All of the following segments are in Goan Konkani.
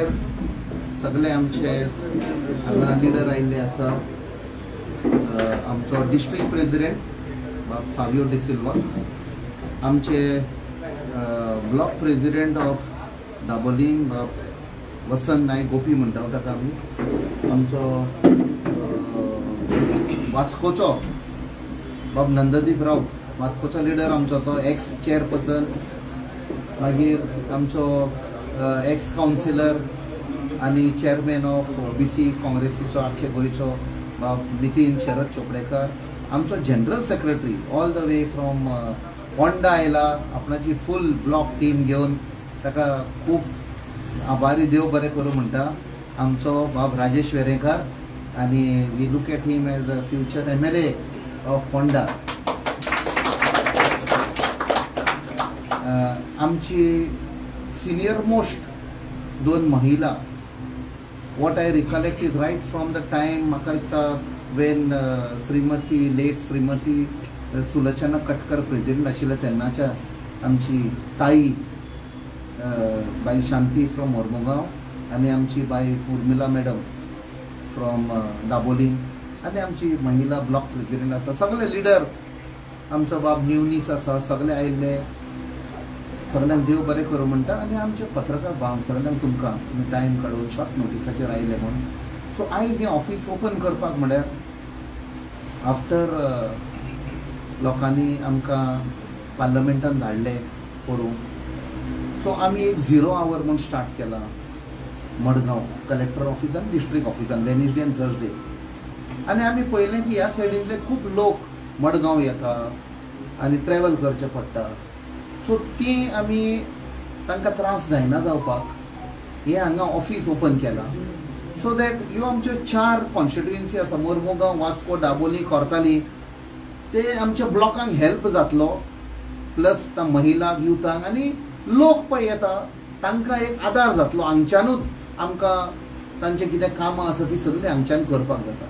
स्टेजीचेर सगळे आमचे हांगा लिडर आयिल्ले आसा. आमचो डिस्ट्रिक्ट प्रेसिडेंट बाब सावियो डिसिल्वा, आमचे ब्लॉक प्रेसिडेंट ऑफ दाबोलीम बाब वसंत नायक गोपी म्हणटा ताका आमी, आमचो वास्कोचो बाब नंददीप राऊत, वास्कोचो लिडर आमचो तो एक्स चेअरपर्सन, मागीर आमचो एक्स कावन्सिलर आनी चेअरमॅन ऑफ ओबीसी काँग्रेसीचो आख्खे गोंयचो बाब नितीन शरद चोपडेकर, आमचो general secretary all the way from Ponda आयला आपणाची फूल ब्लॉक टीम घेवन, ताका खूब आभारी, देव बरें करूं म्हणटा आमचो बाब राजेश वेरेंकार, आनी we look at him as the future MLA of Ponda. आमची सिनियर मोस्ट दोन महिला, what I recollect is right from the time म्हाका दिसता when Shrimati late Shrimati Sulochana Katkar president आशिल्ले तेन्नाच्या आमची ताई बाई शांती फ्रॉम मोर्मुगांव आनी आमची बाई उर्मिला मॅडम फ्रॉम दाबोलीम आनी आमची महिला ब्लॉक प्रेसिडेंट आसा. सगळे लिडर आमचो बाब न्यूनीस आसा, सगळे आयिल्ले, सगळ्यांक देव बरें करूं म्हणटा. आनी आमचे पत्रकार भाव सगळ्यांक तुमकां तुमी टायम काडून शॉर्ट नोटिसाचेर आयले म्हूण. सो आयज हें ऑफीस ओपन करपाक म्हळ्यार आफ्टर लोकांनी आमकां पार्लमेंटान धाडले करूंक, सो आमी एक झिरो our म्हूण स्टार्ट केला मडगांव कलेक्टर ऑफिसान, डिस्ट्रिक्ट ऑफिसान, वेनसडे आनी थर्सडे. आनी आमी पळयलें की ह्या सायडींतले खूब लोक मडगांव येता आनी ट्रॅवल करचें पडटा, सो ती आमी तांकां त्रास जायना जावपाक हें हांगा ऑफीस ओपन केलां, सो that ह्यो आमच्यो चार कॉन्स्टिट्युएन्सी आसा, मोर्मुगांव, वास्को, दाबोली, कोर्ताली, ते आमच्या ब्लॉकांक हेल्प जातलो, प्लस त्या महिलांक, युथांक आनी लोक पळय येता तांकां एक आदार जातलो. हांगच्यानूच आमकां तांचें कितें कामां आसा ती सगळीं हांगच्यान करपाक जाता.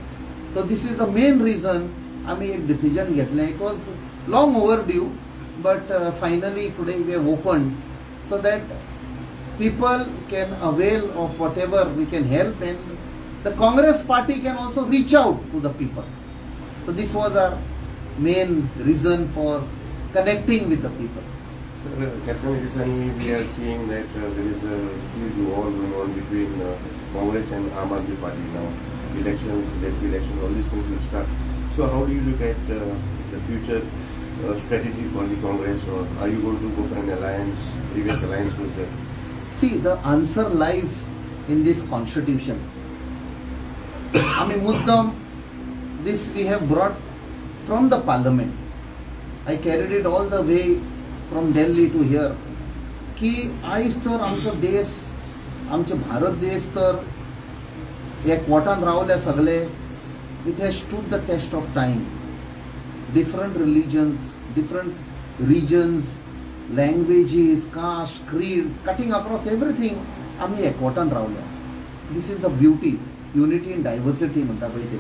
So this is the main reason आमी एक डिसिजन घेतलें. It was long overdue, but finally today we have opened so that people can avail of whatever we can help and the Congress party can also reach out to the people. So this was our main reason for connecting with the people. Sir, Captain, recently we are seeing that there is a huge war going on between Congress and Aam Aadmi Party now. Elections, ZP elections, all these things will start. So how do you look at the future strategy for the Congress, or are you going to go for an alliance? Previous alliance was there. See, the answer lies in this constitution. I mean, Muddam, this we have brought from the parliament. I carried it all the way from Delhi to here. की आयज तर आमचो देश, आमचो भारत देश तर एकवटान रावले सगळे. It has stood the test of time. Different religions, different regions, languages, caste, creed, cutting across everything, आमी एकवटान रावल्या. This is the beauty, unity in diversity म्हणटा पळय तें.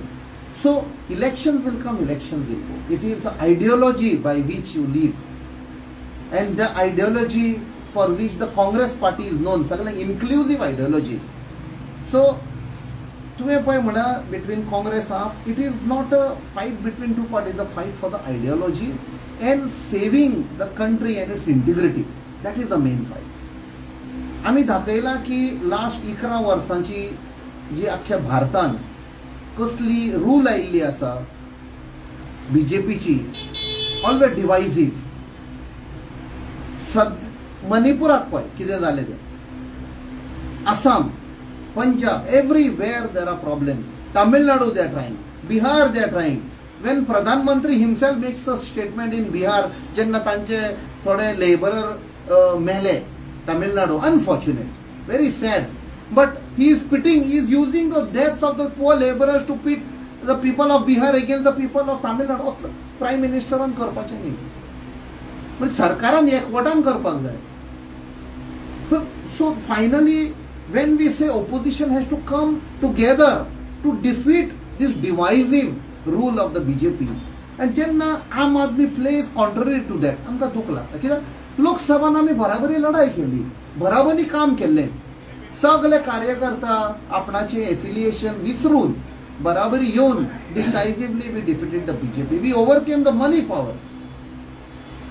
So elections will come, elections will go. It is the ideology by which you live and the ideology for which the Congress party is known, सगळें इन्क्लुजीव आयडियोलॉजी. सो तुवें पळय म्हळ्यार between Congress AAP, it is not a fight between two parties, the fight for the ideology and saving the country and its integrity. That is the main fight. आमी दाखयलां की लास्ट 11 वर्सांची जी आख्ख्या भारतान कसली रूल आयिल्ली आसा बीजेपीची, ऑलवेज डिवायजीव. मणिपुराक पळय कितें जालें तें, Assam, Punjab, everywhere there are problems. Tamil Nadu they are trying, Bihar they are trying. When Pradhan Mantri himself makes a statement in Bihar, जेन्ना तांचे थोडे लेबरर मेले Tamil Nadu, unfortunate, very sad, but he is pitting, he is using the deaths of the poor labourers to pit the people of Bihar against the people of Tamil Nadu. असलो प्रायम मिनिस्टरान करपाचें न्ही, म्हणजे सरकारान एकवटान करपाक जाय. So finally when we say opposition has to come together to defeat this divisive rule of the BJP, and जेन्ना Aam Aadmi plays contrary to that, आमकां दूख लागता. कित्याक लोकसभान आमी बराबरी लढाई केली, बराबरी काम केल्लें. सगळे कार्यकर्ता आपणाचे एफिलिएशन विसरून बराबरी येवन decisively we defeated the BJP. We overcame the money power.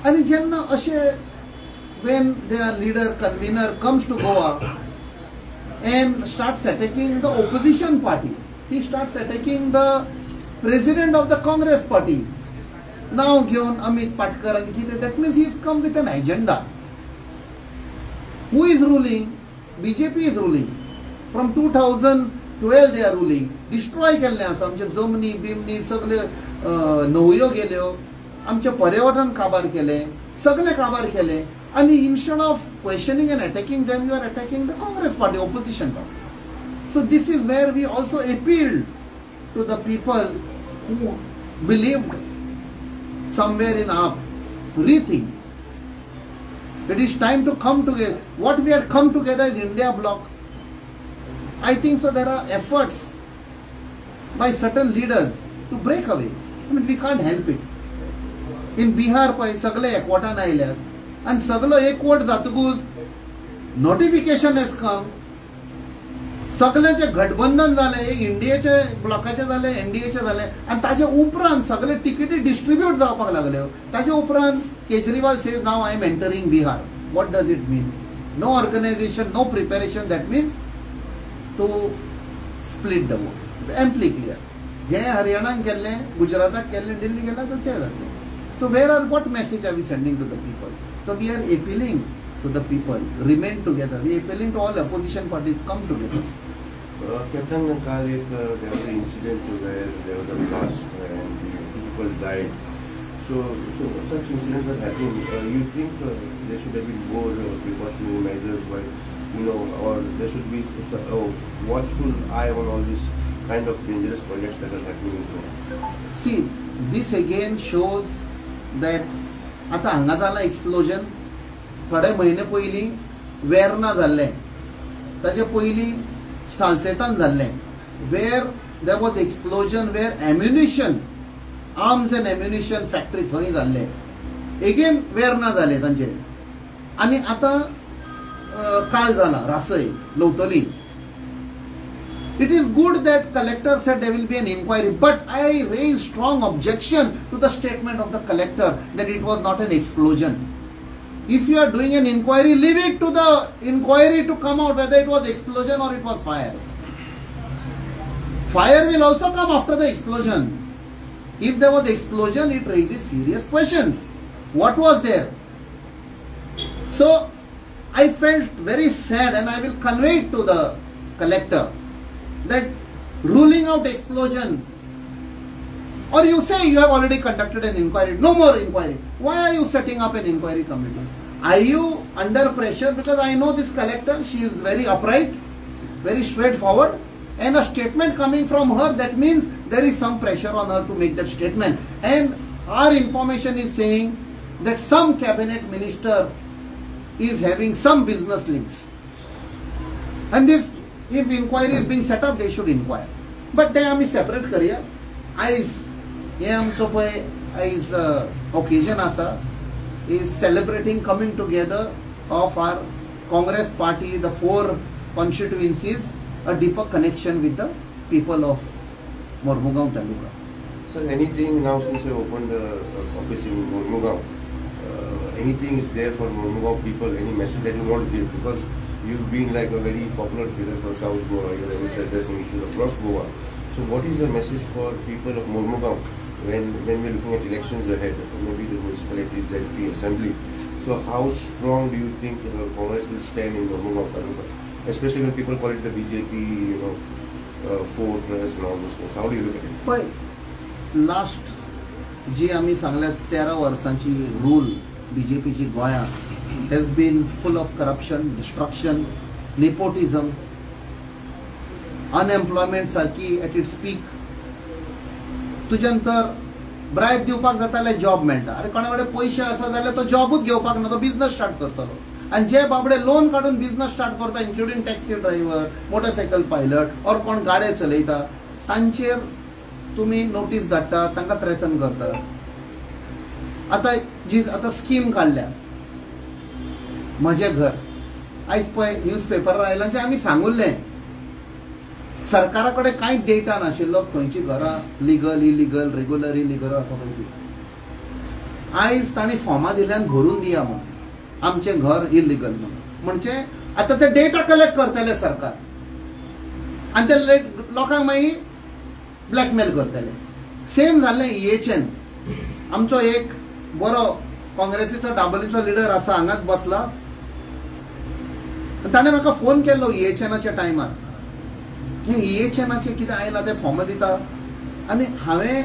आनी जेन्ना अशें when their leader convener comes to Goa and starts attacking the opposition party, he starts attacking the president of the Congress party, नांव घेवन अमित पाटकर आनी कितें, that means he is come with an agenda. Who is ruling? BJP is ruling. From 2012 they are ruling. Destroy केल्लें आसा आमचे जमनी बिमनी सगळे, न्हंयो गेल्यो, आमचें पर्यावरण काबार केलें, सगळें काबार केलें. आनी instead of questioning and attacking them, you are attacking the Congress party, opposition party. So this is where we also appealed to the people who believed somewhere in AAP, rethink. It is time to come together. What we had come together is India bloc. I think so there are efforts by certain leaders to break away. I mean, we can't help it. In Bihar पळय सगळे एकवटान आयल्यात आनी सगळो एकवट जातकूच नोटिफिकेशन हेज कम, सगळ्यांचे गठबंधन जालें, इंडियेचे ब्लॉकाचे जालें, एनडीएचे जालें, आनी ताजे उपरांत सगळे तिकेटी डिस्ट्रिब्यूट जावपाक लागल्यो. ताजे उपरांत Kejriwal says now I am entering Bihar. What does it mean? No organisation, no preparation. That means to split the vote. Amply clear. जे हरियाणान केल्लें, गुजराताक केल्लें, दिल्ली केल्लें, तर तें जातलें. So where are, what message are we sending to the people? So we are appealing to the people, remain together. We are appealing to all opposition parties, come together. Captain, काल एक there was an incident where there was a blast and two people died. So such incidents are happening. You think there should have been more precautionary measures, by, you know, or there should be a watchful eye on all these kind of dangerous projects that are happening in Goa? See, this again shows that आता हांगा जाला एक्सप्लोजन, थोडे म्हयने पयलीं वेर्ना जाल्लें, ताजे पयलीं सालसेतान जाल्लें, where there was explosion, where ammunition, arms and ammunition factory थंय जाल्लें, एगेन वेर्ना जालें तांचें. आनी आतां काल जाला रासय लवतली. It is good that collector said there will be an inquiry, but I raise strong objection to the statement of the collector that it was not an explosion. If you are doing an inquiry, leave it to the inquiry to come out whether it was explosion or it was fire. Fire will also come after the explosion. If there was explosion, it raises serious questions. What was there? So I felt very sad, and I will convey it to the collector that ruling out explosion, or you say you have already conducted an inquiry, no more inquiry. Why are you setting up an inquiry committee? Are you under pressure? Because I know this collector, she is very upright, very straightforward, and a statement coming from her, that means there is some pressure on her to make that statement. And our information is saying that some cabinet minister is having some business links. And this, if inquiry is being set up, they should inquire. But ते आमी सेपरेट करया. आयज हे आमचो पळय आयज ओकेजन आसा, is celebrating coming together of our Congress party, the four constituencies, a deeper connection with the people of Mormugao taluka. Sir, anything now since you opened the office in Mormugao, anything is there for Mormugao people, any message that you want to give? Because you've been like a very popular figure for South Goa, you're addressing issues across Goa. So what is the message for people of Mormugao when we're looking at elections ahead, maybe the municipalities, ZP, assembly? So how strong do you think Congress will stand in Mormugao Taluka? Especially when people call it the BJP, you know, fortress and all those things. How do you look at it? पळय, लास्ट जी आमी सांगल्या 13 वर्सांची रूल बीजेपीची गोंयांत has been full of corruption, destruction, nepotism, unemployment सारकी at its peak. तुज्यान तर ब्रायब दिवपाक जाता जाल्यार जॉब मेळटा. अरे कोणा कडेन पयशे आसा जाल्यार तो जॉबूच घेवपाक ना, तो बिजनस स्टार्ट करतलो. आनी जे बाबडे लोन काडून बिजनस स्टार्ट करता, including taxi driver, motorcycle pilot or कोण गाडे चलयता, तांचेर तुमी नोटीस धाडटा, तांकां थ्रेटन करता. आतां जी आतां स्कीम काडल्या म्हजें घर, आयज पळय न्यूज पेपरार आयला जें आमी सांगुल्लें, सरकारा कडेन कांय डेटा नाशिल्लो खंयची घरां लिगल, इलिगल, रेगुलर, इलिगल आसा पळय ती. आयज तांणी फॉर्मां दिल्यान भरून दिया म्हूण आमचें घर इलिगल म्हूण. म्हणजे आतां ते डेटा कलेक्ट करतले सरकार आनी ते लोकांक मागीर ब्लॅकमेल करतले. सेम जाल्लें EHN. आमचो एक बरो काँग्रेसीचो दाबोलीचो लिडर आसा, हांगाच बसला, ताणें म्हाका फोन केल्लो EHNच्या टायमार, हें EHNाचें कितें आयलां तें फॉर्म दिता. आनी हांवें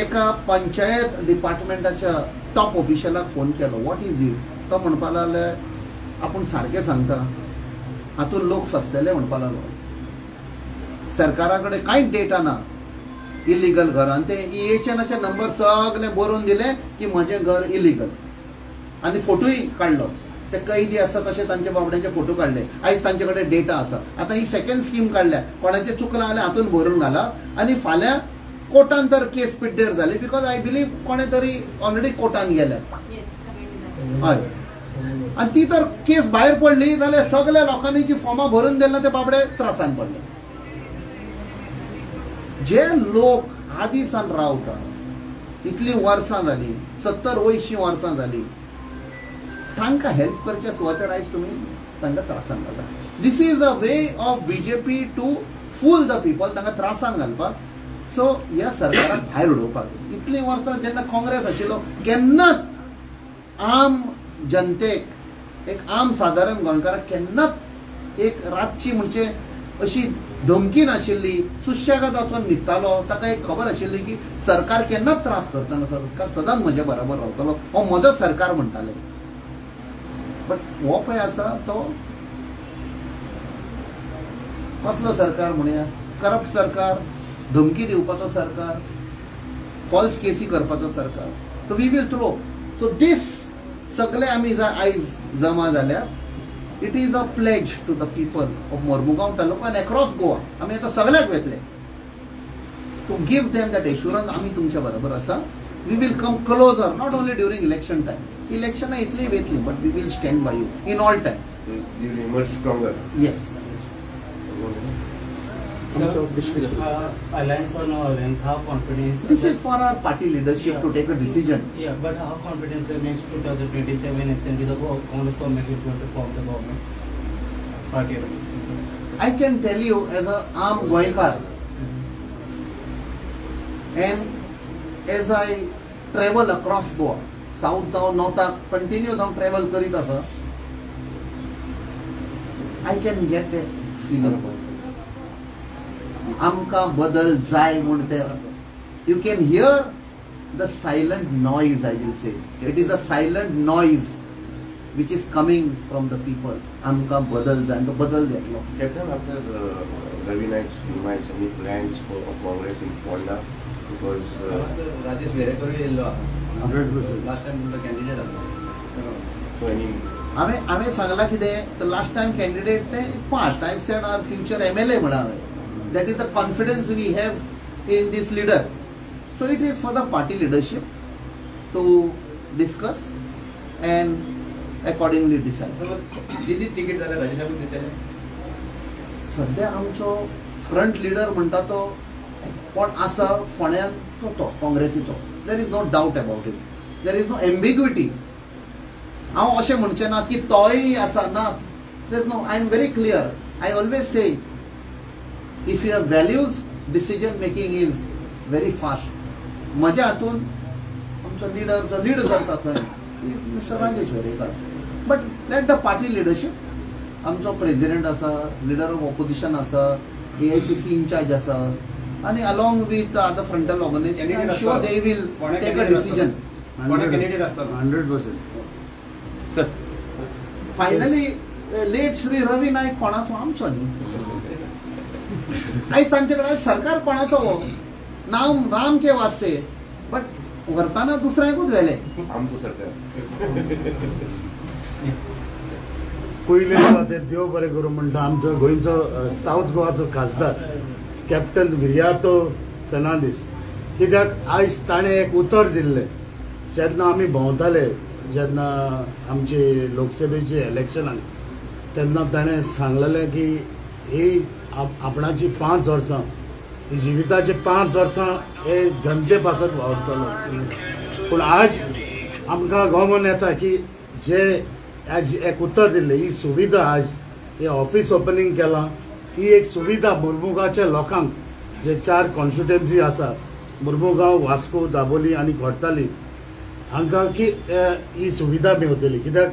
एका पंचायत डिपार्टमेंटाच्या टॉप ऑफिशलाक फोन केलो, what is these. तो म्हणपाक लागले आपूण सारकें सांगता, हातूंत लोक फसलेले म्हणपाक लागलो. सरकारा कडेन कांयच डेटा ना इलिगल घरान. ते EHNाचे नंबर सगळे बरोवन दिले की म्हजें घर इलिगल, आनी फोटोय काडलो. ते कैदी आसा तशे तांचे बाबड्यांचे फोटो काडले. आयज तांचे कडेन डेटा आसा. आतां ही सेकंड स्कीम काडल्या, कोणाचें चुकलां जाल्यार हातून भरून घाला आनी फाल्यां कोर्टान तर केस पिड्डेर जाली, because I believe कोणें तरी ऑलरेडी कोर्टान गेल्या. हय, आनी ती तर केस भायर पडली जाल्यार सगल्या लोकांनी जी फॉर्मां भरून दिला ते बाबडे त्रासान पडले. जे लोक आदी सान रावता, इतली वर्सां जाली, 70-80 वर्सां जाली, तांकां हेल्प करच्या सुवातेर आयज तुमी तांकां त्रासान घालता. This is a way of BJP to fool the people, तांकां त्रासान घालपाक. सो ह्या सरकाराक भायर उडोवपाक. इतलीं वर्सां जेन्ना काँग्रेस आशिल्लो केन्नाच आम जनतेक, एक आम सादारण गोंयकाराक केन्नाच एक रातची म्हणजे अशी धमकी नाशिल्ली. सुशेगाद वचून न्हिदतालो, ताका एक खबर आशिल्ली की सरकार केन्नाच त्रास करतना, सरकार सदांच म्हज्या बराबर रावतलो, हो म्हजो सरकार म्हणटाले. बट हो पळय आसा तो कसलो सरकार म्हणया, करप्ट सरकार, धमकी दिवपाचो सरकार, फॉल्स केसी करपाचो सरकार. So we will throw. So this सगळे आमी आयज जमा जाल्यार it is a pledge to the people of Mormugao taluka and across Goa. आमी आतां सगळ्याक वेतले to give them that assurance, आमी तुमच्या बरोबर आसा. We will come closer, not only during election time, इलेक्शनां इतली वेतली, but we will stand by you in all times. You will emerge stronger. Yes. Sir, alliance or no alliance, how confident? This is for our party leadership to take a decision. Yeah, but how confident the next 2027 assembly, the Congress government will going to form the government party? I can tell you as a aam Goenkar, and as I travel across Goa, south जावं नॉर्थाक कंटिन्यूस हांव ट्रॅवल करीत आसा, I can get that feeling. आमकां बदल जाय म्हूण ते you can hear the silent noise. I will say it is a silent noise which is coming from the people. आमकां बदल जाय, तो बदल जातलो. Captain, after Ravi Naik's demise, any plans of Congress in Ponda? Because Rajesh Verekar येयल्लो 100% last time candidate आसलो. So any हांवें सांगलां कितें, लास्ट टायम कॅन्डिडेट ते past, I said our future MLA म्हळां हांवें. That is the confidence we have in this leader. So it is for the party leadership to discuss and accordingly decide. Delhi ticket जाल्यार राजेशाकूच दितले? सद्या आमचो फ्रंट लिडर म्हणटा तो कोण आसा फोंड्यान, तो काँग्रेसीचो. There is no doubt about it, there is no ambiguity. हांव अशें म्हणचें ना की तोय आसा ना, there is no. I am very clear. I always say if you have values, decision making is very fast. म्हज्या हातून आमचो लिडर जो लीड करता थंय mister Rajesh Verekar, but let the party leadership. आमचो प्रेजिडेंट आसा, लिडर ऑफ ऑपोजिशन आसा, AICC incharge आसा, आनी along with other frontal organisation, I am sure they will take a decision. 100%. Sir, finally late Shri Ravi Naik कोणाचो, आमचो न्ही. आयज तांचे कडेन सरकार कोणाचो हो, नाम राम के वास्ते, बट व्हरतना दुसऱ्यांकूच व्हेले. आमचो सरकार पयले सुवातेर देव बरें करूं म्हणटा आमचो गोंयचो सावथ गोवाचो खासदार कॅप्टन विरियातो फेर्नांदीस. कित्याक आयज ताणें एक उतर दिल्लें, जेन्ना आमी भोंवताले, जेन्ना आमची लोकसभेची इलेक्शनाक तेन्ना ताणें सांगलेलें की ही आपणाची 5 वर्सां ही जिविताची 5 वर्सां हे जनते पासत वावरतलो. पूण आज आमकां गमन येता की जे आज एक उतर दिल्लें ही सुविधा आज हे ऑफिस ओपनिंग केलां ही एक सुविधा मुर्मुगांवच्या लोकांक जे 4 कॉन्स्टिट्युएन्सी आसा मुर्मुगांव, वास्को, दाबोली आनी घोडताली हांकां की ही सुविधा मेवतली. कित्याक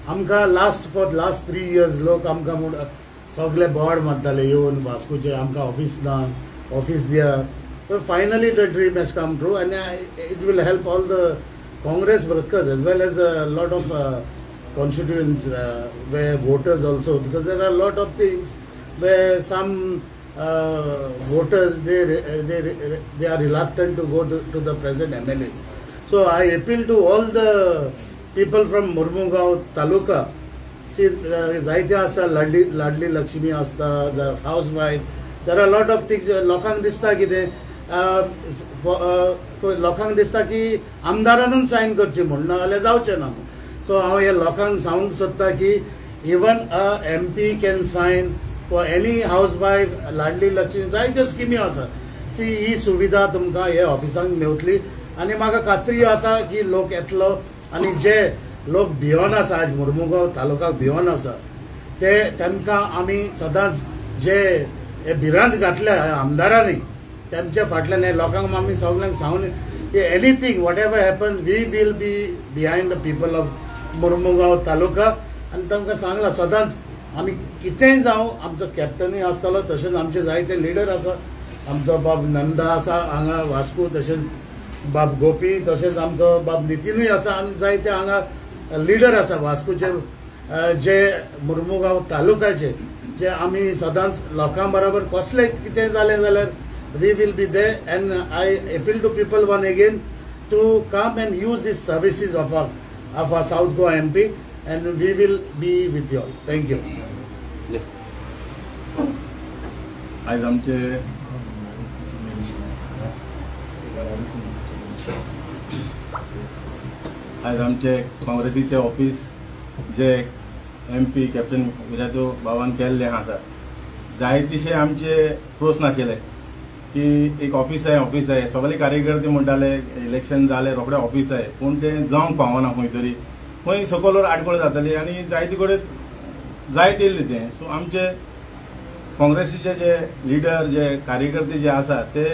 आमकां लास्ट फॉर लास्ट 3 इयर्स लोक आमकां म्हूण सगळे बोर्ड मारताले येवन वास्कोचे आमकां ऑफिस ना, ऑफिस दिया. पण finally the dream has come true आनी it will help all the Congress workers as well as a lot of constituents where voters also, because there are a lot of things where some voters they are reluctant to go to the present MLAs. So I appeal to all the people from Mormugao taluka. See, जायते आसता लाडली लक्ष्मी आसता, the housewife, there are a lot of things. लोकांक दिसता कितें लोकांक दिसता की आमदारानूच सायन करची म्हूण, ना जाल्यार जावचें ना. सो हांव हे लोकांक सांगूंक सोदता की even a MP can sign for any housewife, Ladli Lakshmi, जायत्यो स्किमी आसा. सी ही सुविधा तुमकां हे ऑफिसांक मेवतली आनी म्हाका खात्री आसा की लोक येतलो आनी जे लोक भियोन आसा आज मुर्मुगांव तालुकाक भियोन आसा ते तांकां आमी सदांच जे हे भिरांत घातल्या आमदारांनी तेमच्या फाटल्यान हे लोकांक आमी सगल्यांक सांगून की anything whatever happens we will be behind the people of Mormugao taluka. आनी तांकां सांगलां सदांच आमी कितेंय जावं आमचो कॅप्टनूय आसतलो, तशेंच आमचे जायते लिडर आसा, आमचो बाब नंदा आसा हांगा वास्को, तशेंच बाब गोपी, तशेंच आमचो बाब नितीनूय आसा आनी जायते हांगा लिडर आसा वास्कोचे जे मुर्मुगांव तालुक्याचे, जे आमी सदांच लोकां बरोबर कसलें कितें जालें जाल्यार we will be there. And I appeal to people once again to come and use these services of our South Goa MP, and we will be with you all. Thank you. आज आमचे काँग्रेसीचे ऑफिस जे MP captain Viriato बाबान केल्लें आसा, जायतेशे आमचे प्रस्न आशिल्ले की एक ऑफिस आहे, ऑफिस आहे, सगळे कार्यकर्ते म्हणटाले इलेक्शन जालें रोखडें ऑफिस आहे, पूण तें जावंक पावना खंय तरी खंय सकयल आडखळ जाताली आनी जायते कडेन जायत येयल्लें तें. सो आमचे काँग्रेसीचे जे लिडर जे कार्यकर्ते जे आसा ते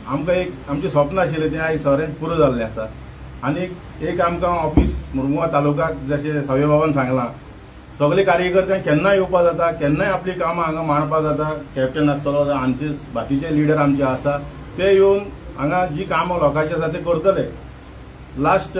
आमकां एक आमचें स्वप्न आशिल्लें तें आयज सरेंच पुरो जाल्लें आसा. आनी एक आमकां ऑफिस मुर्मुगांव तालुक्याक जशें सावय बाबान सांगलां सगळे कार्यकर्त्यांक केन्नाय येवपा जाता, केन्नाय आपलीं कामां हांगा मांडपा जाता. कॅप्टन आसतलो, आमचे बाकीचे लिडर आमचे आसा ते येवन हांगा जी कामां लोकांची आसा ते करतले. लास्ट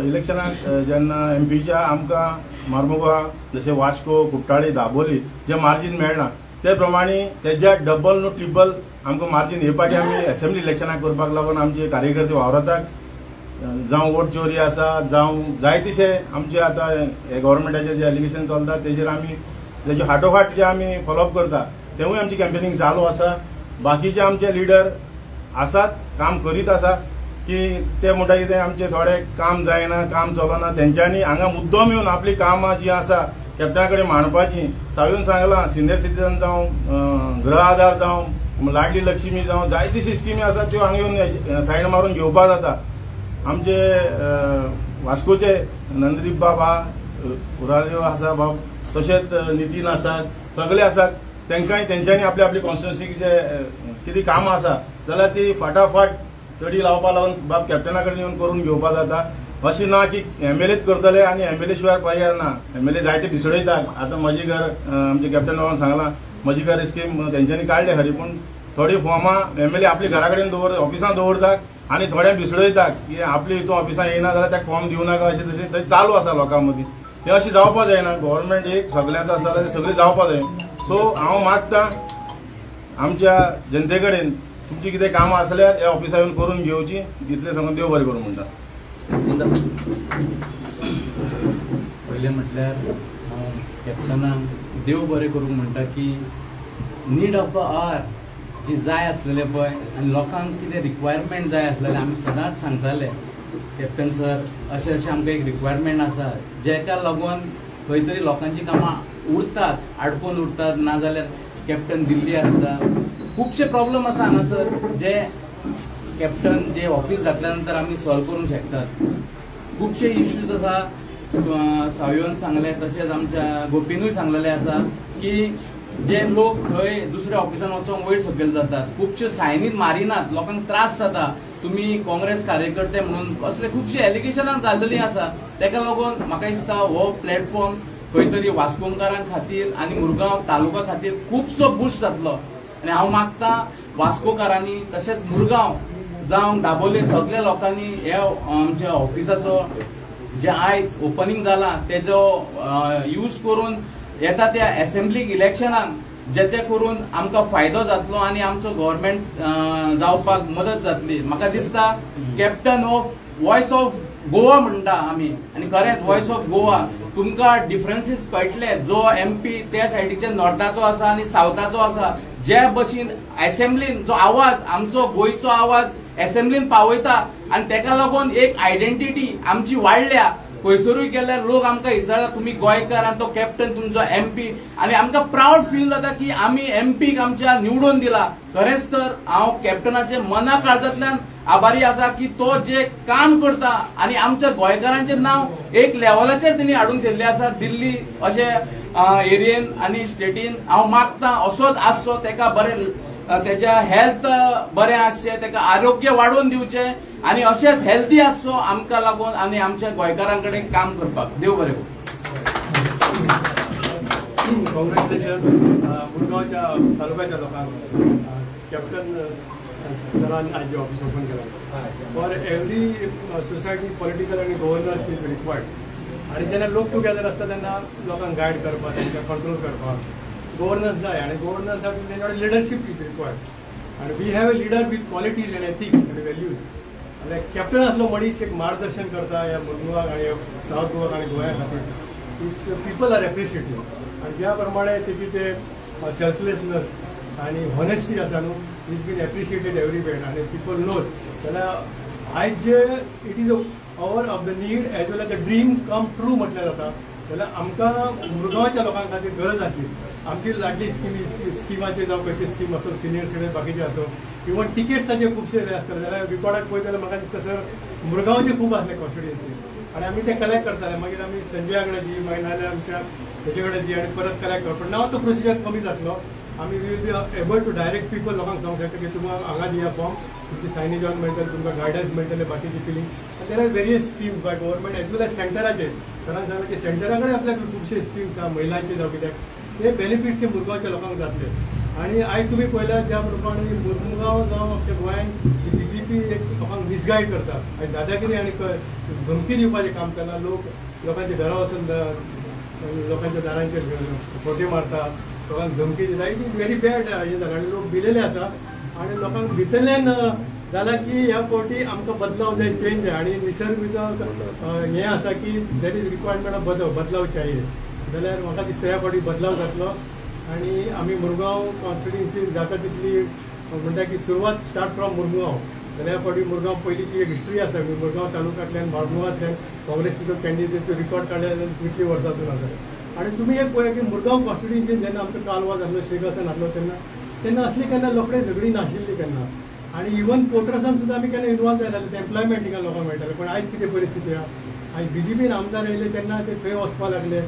इलेक्शनाक जेन्ना एमपीच्या आमकां मार्मुगांव जशें वास्को, कुट्टाळी, दाबोली जे मार्जीन मेळना ते प्रमाणे तेज्या डबल न्हू ट्रिपल आमकां मार्जीन हे पाटी आमी एसेंब्ली इलेक्शनाक करपाक लागून आमचे कार्यकर्ते वावरतात. जावं वोट चोरी आसा, जावं जायतेशे आमचे आतां हे गव्हर्मेंटाचेर जे एलिगेशन चलता तेजेर आमी तेजे फाटोफाट जे आमी फॉलोअप करता तेवूय आमची कॅम्पेनिंग चालू आसा. बाकीचे आमचे लिडर आसात, काम करीत आसा की ते म्हणटा कितें आमचें थोडें काम जायना, काम चलना, तेंच्यांनी हांगा मुद्दम येवन आपलीं कामां जीं आसा कॅप्टना कडेन मांडपाचीं. सावयून सांगलां सिनियर सिटीजन जावं, गृह आधार जावं, लाडली लक्ष्मी जावं, जायतीशी स्किमी आसा त्यो हांगा येवन सायन मारून घेवपा जाता. आमचे वास्कोचे नंददीप बाब आहा, उराल्यो आसा बाब, तशेंच नितीन आसा, सगळे आसात. तेंकांय तेंच्यांनी आपली आपली कॉन्स्टिट्युन्सीक जे कितें कामां आसा जाल्यार ती फाटाफाट तडी लावपा लागून बाब कॅप्टना कडेन येवन करून घेवपा जाता. अशें ना की एमएलएच करतले आनी एमएलए शिवाय पर्याय ना. एमएलए जायते भिसडयतात. आतां म्हजी घर आमचे कॅप्टन बाबान सांगलां म्हजी घर स्कीम तेंच्यांनी काडली खरी, पूण थोडीं फॉर्मां एमएलए आपली घरा कडेन दवर ऑफिसांत दवरतात आनी थोड्यांक भिसडयतात की आपली हितून ऑफिसांत येयना जाल्यार ताका फॉर्म दिवं नाका, अशें तशें थंय चालू आसा लोकां मदीं. तें अशें जावपा जायना. गव्हर्मेंट एक सगल्यांत आसा जाल्यार सगळें जावपा जाय. सो हांव मागता आमच्या जनते कडेन तुमची कितें कामां आसल्यार ह्या ऑफिसा येवन करून घेवची. तितलें सांगून देव बरें करूं म्हणटा. पयलें म्हटल्यार हांव कॅप्टनाक देव बरें करूंक म्हणटा की नीड ऑफ अ our जी जाय आसलेले पळय आनी लोकांक कितें रिक्वायरमेंट जाय आसलेलें आमी सदांच सांगताले कॅप्टन सर अशें अशें आमकां एक रिक्वायरमेंट आसा जेका लागून खंय तरी लोकांची कामां उरतात, आडकोन उरतात, नाजाल्यार कॅप्टन दिल्ली आसता. खुबशे प्रॉब्लम आसा हांगासर जे कॅप्टन जे ऑफिस घातल्या नंतर आमी सॉल्व करूंक शकतात. खुबशे इश्यूज आसा, सावयोन सांगले, तशेंच आमच्या गोपीनूय सांगलेले आसा की जे लोक थंय दुसऱ्या ऑफिसान वचोंक वयर सकयल जातात, खुबश्यो सायनी मारिनात, लोकांक त्रास जाता. तुमी काँग्रेस कार्यकर्ते म्हणून असले खुबशे एलिगेशनां जाल्लेली आसा. तेका लागून म्हाका दिसता हो प्लॅटफॉर्म खंय तरी वास्कोकारां खातीर आनी मुरगांव तालुका खातीर खुबसो बूस्ट जातलो. आनी हांव मागता वास्कोकारांनी तशेंच मुरगांव जावं दाबोले सगळ्या लोकांनी ह्या आमच्या ऑफिसाचो जे आयज ओपनिंग जाला तेजो यूज करून येता त्या एसेंब्लीक इलेक्शनाक जेते करून आमकां फायदो जातलो आनी आमचो गव्हर्मेंट जावपाक मदत जातली. म्हाका दिसता captain of voice of Goa म्हणटा आमी, आनी खरेंच वॉयस ऑफ गोवा तुमकां डिफरन्सीस कळटले. जो एमपी त्या सायडीचे नॉर्थाचो आसा आनी सावथाचो आसा, जे बशीन एसेंब्लीन जो आवाज आमचो गोंयचो आवाज एसेंब्लीन पावयता आनी तेका लागून एक आयडेंटिटी आमची वाडल्या. खंयसरूय गेल्यार लोक आमकां विचारता तुमी गोंयकार आनी तो कॅप्टन तुमचो एमपी, आनी आमकां प्रावड फील जाता की आमी एमपीक आमच्या निवडून दिला. खरेंच तर हांव कॅप्टनाचे मना काळजांतल्यान आभारी आसा की तो जे काम करता आनी आमच्या गोंयकारांचें नांव एक लेवलाचेर तेणी हाडून दिल्लें आसा दिल्ली अशे एरियेन आनी स्टेटीन. हांव मागता असोच आसचो, तेका बरें तेच्या हेल्थ बरें आसचें, तेका आरोग्य वाडोवन दिवचें आनी अशेंच हेल्दी आसचो आमकां लागून आनी आमच्या गोंयकारां कडेन काम करपाक. देव बरें करूं. कॉंग्रॅच्युलेशन मुरगांवच्या तालुक्याच्या लोकांक. कॅप्टन सरान आज ऑफिस ओपन केला. For every society political आनी गव्हर्नन्स is required. आनी जेन्ना लोक टुगेदर आसता तेन्ना लोकांक गायड करपाक, तांकां कंट्रोल करपाक गव्हर्नन्स जाय. आनी गव्हर्नन्साक तेंच्या लिडरशीप is required. आनी we have a leader with qualities and ethics आनी व्हॅल्यूज. आनी कॅप्टन आसलो मनीस एक मार्गदर्शन करता ह्या मुरगांवाक आनी सावथ गोवाक आनी गोंया खातीर. It's people are appreciative. आनी ज्या प्रमाणे तेची ते सेल्फलेसनस आनी हॉनेस्टी आसा न्हू, is been appreciated everywhere आनी पीपल नोज. जाल्यार आयज जे it is a hour of the need as well as the dream come true म्हटल्यार जाता. जाल्यार आमकां मुरगांवच्या लोकां खातीर गरज आसली आमची लाडली स्किमाचे जावं खंयची स्कीम आसूं, सिनियर सिटीजन बाकीचे आसूं, इवन टिकेट्साचे खुबशे आसतले. जाल्यार रिकॉर्डाक पळयत जाल्यार म्हाका दिसता सर मुरगांवचे खूब आसले कॉन्स्टिट्युएन्सी आनी आमी ते कलेक्ट करताले. मागीर आमी संजया कडेन दी, मागीर नाजाल्यार आमच्या हेचे कडेन दी आनी परत कलेक्ट कर. पण नाव तो प्रोसिजर कमी जातलो. आमी we will be able to direct people लोकांक सांगूंक शकता की तुमकां हांगा दिया फॉर्म, तुमची सायनेज ऑन मेळटलें, तुमकां गायडन्स मेळटलें, बाकीची फिलींग. आनी there are various schemes by government as well as सेंटराचेर. सरान सांगलें की सेंटरा कडेन आपल्याक खुबशे स्किम्स आहा, महिलांचे जावं कित्याक, ते बेनिफिट्स ते मुरगांवच्या लोकांक जातले. आनी आयज तुमी पळयल्यार ज्या प्रमाणे मुरगांव जावं आमच्या गोंयांत बीजेपी एक लोकांक मिसगायड करता आनी दादागिरी आनी धमकी दिवपाचें काम चल्लां. लोक लोकांच्या घरा वचून लोकांच्या दारांचेर फोटे मारता, लोकांक धमकी दिता. It is very bad हें जालां आनी लोक भिलेले आसा आनी लोकांक भितरल्यान जालां की ह्या फावटी आमकां बदलाव जाय, चेंज जाय. आनी निसर्गीचो हें आसा की there is requirement of बदलाव चाहिए. जाल्यार म्हाका दिसता ह्या फावटी बदलाव जातलो आनी आमी मुरगांव कॉन्स्टिट्युएन्सी जाता तितली म्हणटा की सुरवात स्टार्ट फ्रॉम मुरगांव. जाल्यार ह्या फावटी मुरगांव पयलींची एक हिस्ट्री आसा. मुरगांव तालुक्यांतल्यान मुरगांवांतल्यान काँग्रेसीचो कॅन्डिडेटचो रिकॉर्ड काडल्या कितलीं वर्सां सून आसा. आनी तुमी एक पळया की मुरगांव कॉन्स्टिट्युएन्सीन जेन्ना आमचो कालवा जाल्लो, शेख हसन आसलो तेन्ना तेन्ना असली केन्ना लफडे झगडी नाशिल्ली केन्ना. आनी इवन पोर्टर्सान सुद्दां आमी केन्ना इनवॉल्व जाताले, ते एम्प्लॉयमेंट हिंगा लोकांक मेळटालें. पण आयज कितें परिस्थिती आहा, आयज बीजेपीन आमदार येयले तेन्ना ते थंय वचपाक लागले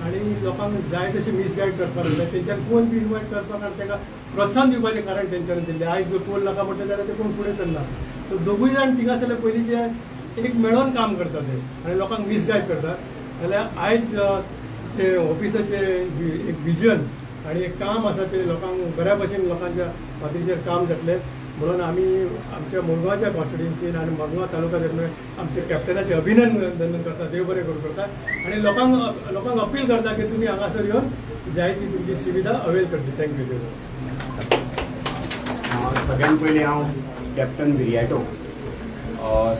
आनी लोकांक जाय तशें मिसगायड करपाक लागले. तेंच्यान कोण बी इनवायट करपाक आनी ताका प्रोत्साहन दिवपाचें कारण तेंच्यांनी दिल्लें. आयज जो कोण नाका म्हटलें जाल्यार ते कोण फुडें सरना. सो दोगूय जाण थिंगासरले पयलींचे एक मेळोन काम करता ते आनी लोकांक मिसगायड करतात. जाल्यार आयज ते ऑफिसाचें एक विजन आनी एक काम आसा ते लोकांक बऱ्या भशेन लोकांच्या खातीरचेर काम जातलें म्हणून आमी आमच्या मुरगांवच्या कॉन्स्टिट्युएन्सीन आनी मुरगांव तालुका दरम्यान आमच्या कॅप्टनाचें अभिनंदन करता, देव बरें करूं करता आनी लोकांक लोकांक अपील करता की तुमी हांगासर येवन जाय ती तुमची सुविधा अवेल करची. Thank you. देव सगळ्यात पयलीं हांव कॅप्टन विरियाटो,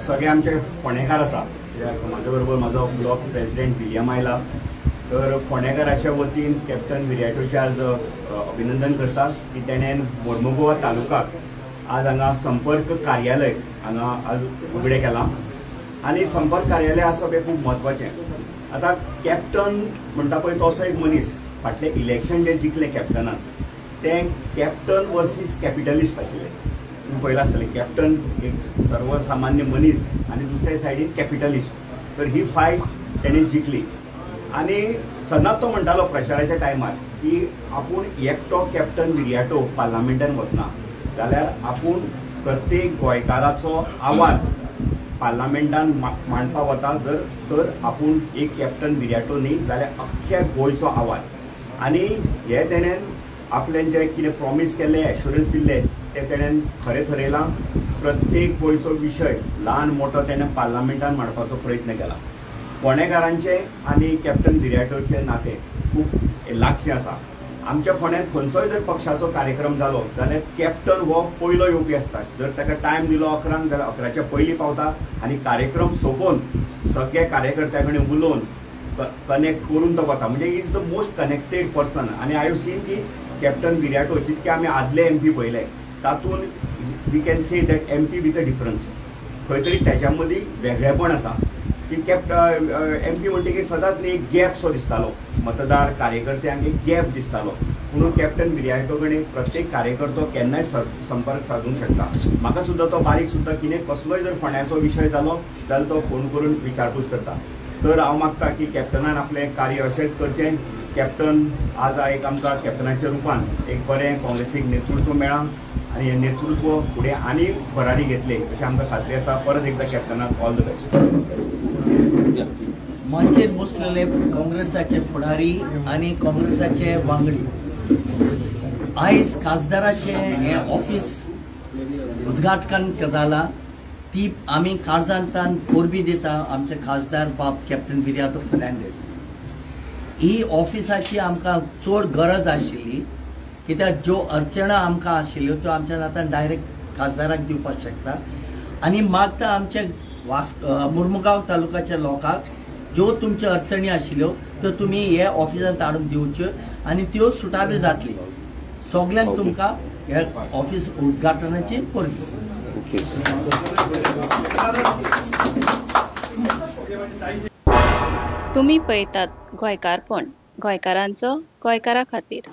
सगळे आमचे फोंडेकार आसा, कित्याक म्हाज्या बरोबर म्हाजो ब्लॉक प्रेसिडेंट विलियम आयला. तर फोंडेकाराच्या वतीन कॅप्टन विरियाटोचें आज अभिनंदन करता की तेणें मोर्मुगोवा तालुकाक आज हांगा संपर्क कार्यालय हांगा आज उगडें केलां. आनी संपर्क कार्यालय आसप हें खूब म्हत्वाचें. आतां कॅप्टन म्हणटा पळय तो असो एक मनीस, फाटलें इलेक्शन जें जिखलें कॅप्टनान तें कॅप्टन वर्सीस कॅपिटलिस्ट आशिल्लें. तुमी पळयलां आसतलें, कॅप्टन एक सर्वसामान्य मनीस आनी दुसऱ्या सायडीन कॅपिटलिस्ट. तर ही फायट तेणें जिखली. आनी सदांच तो म्हणटालो प्रचाराच्या टायमार की आपूण एकटो कॅप्टन विरियाटो पार्लामेंटान वचना, जाल्यार आपूण प्रत्येक गोंयकाराचो आवाज पार्लामेंटान मांडपाक वता. जर तर आपूण एक कॅप्टन विरियाटो न्ही जाल्यार अख्ख्या गोंयचो आवाज. आनी हे तेणेन आपल्यान जें कितें प्रॉमीस केल्लें, एश्युरन्स दिल्लें तें तेणेन खरें थरयलां. प्रत्येक गोंयचो विशय ल्हान मोठो तेणें पार्लामेंटान मांडपाचो प्रयत्न केला. फोंडेकारांचें आनी कॅप्टन विरियाटोचें नातें खूब लागचें आसा. आमच्या फोंड्यांत खंयचोय जर पक्षाचो कार्यक्रम जालो जाल्यार कॅप्टन हो पयलो येवपी आसता. जर ताका टायम दिलो 11 जाल्यार 11च्या पयलीं पावता आनी कार्यक्रम सोंपोवन सगळे कार्यकर्त्या कडेन उलोवन कनेक्ट करून तो वता. म्हणजे is the most connected person. आनी I have seen की कॅप्टन विरियाटो जितके आमी आदले एमपी पळयले तातूंत we can say that MP with a difference. खंय तरी तेच्या मदीं वेगळेपण आसा की एमपी म्हणटकीर सदांच एक गॅप सो दिसतालो, मतदार कार्यकर्त्यांक एक गॅप दिसतालो. म्हणून कॅप्टन विरियाटो कडेन प्रत्येक कार्यकर्तो केन्नाय संपर्क सादूंक शकता. म्हाका सुद्दां तो बारीक सुद्दां कितें कसलोय जर फोंड्याचो विशय जालो जाल्यार तो फोन करून विचारपूस करता. तर हांव मागता की कॅप्टनान आपलें कार्य अशेंच करचें. कॅप्टन आज एक आमकां कॅप्टनाच्या रुपान एक बरें काँग्रेसीक नेतृत्व मेळ्ळां आनी हें नेतृत्व फुडें आनी भरारी घेतलें अशें आमकां खात्री आसा. परत एकदां कॅप्टनाक ऑल the best. मंचेर बसलेले काँग्रेसाचे फुडारी आनी काँग्रेसाचे वांगडी, आयज खासदाराचें हें ऑफिस उद्घाटन जाला ती आमी काळजांतल्यान परबी दिता आमचे खासदार बाब कॅप्टन विरियाटो फर्नांडीस. ही ऑफिसाची आमकां चड गरज आशिल्ली, कित्याक ज्यो अडचणा आमकां आशिल्ल्यो त्यो आमच्या नातान डायरेक्ट खासदाराक दिवपाक शकता. आनी मागता आमच्या मुर्मुगांव तालुक्याच्या लोकांक ज्यो तुमच्यो अडचणी आशिल्ल्यो त्यो तुमी हे ऑफिसांत हाडून दिवच्यो आनी त्यो सुटाव्यो जातली. सगल्यांक तुमकां हे ऑफिस उद्घाटनाची परबी. तुमी पळयतात गोंयकारपण, गोंयकारांचो गोंयकारा खातीर.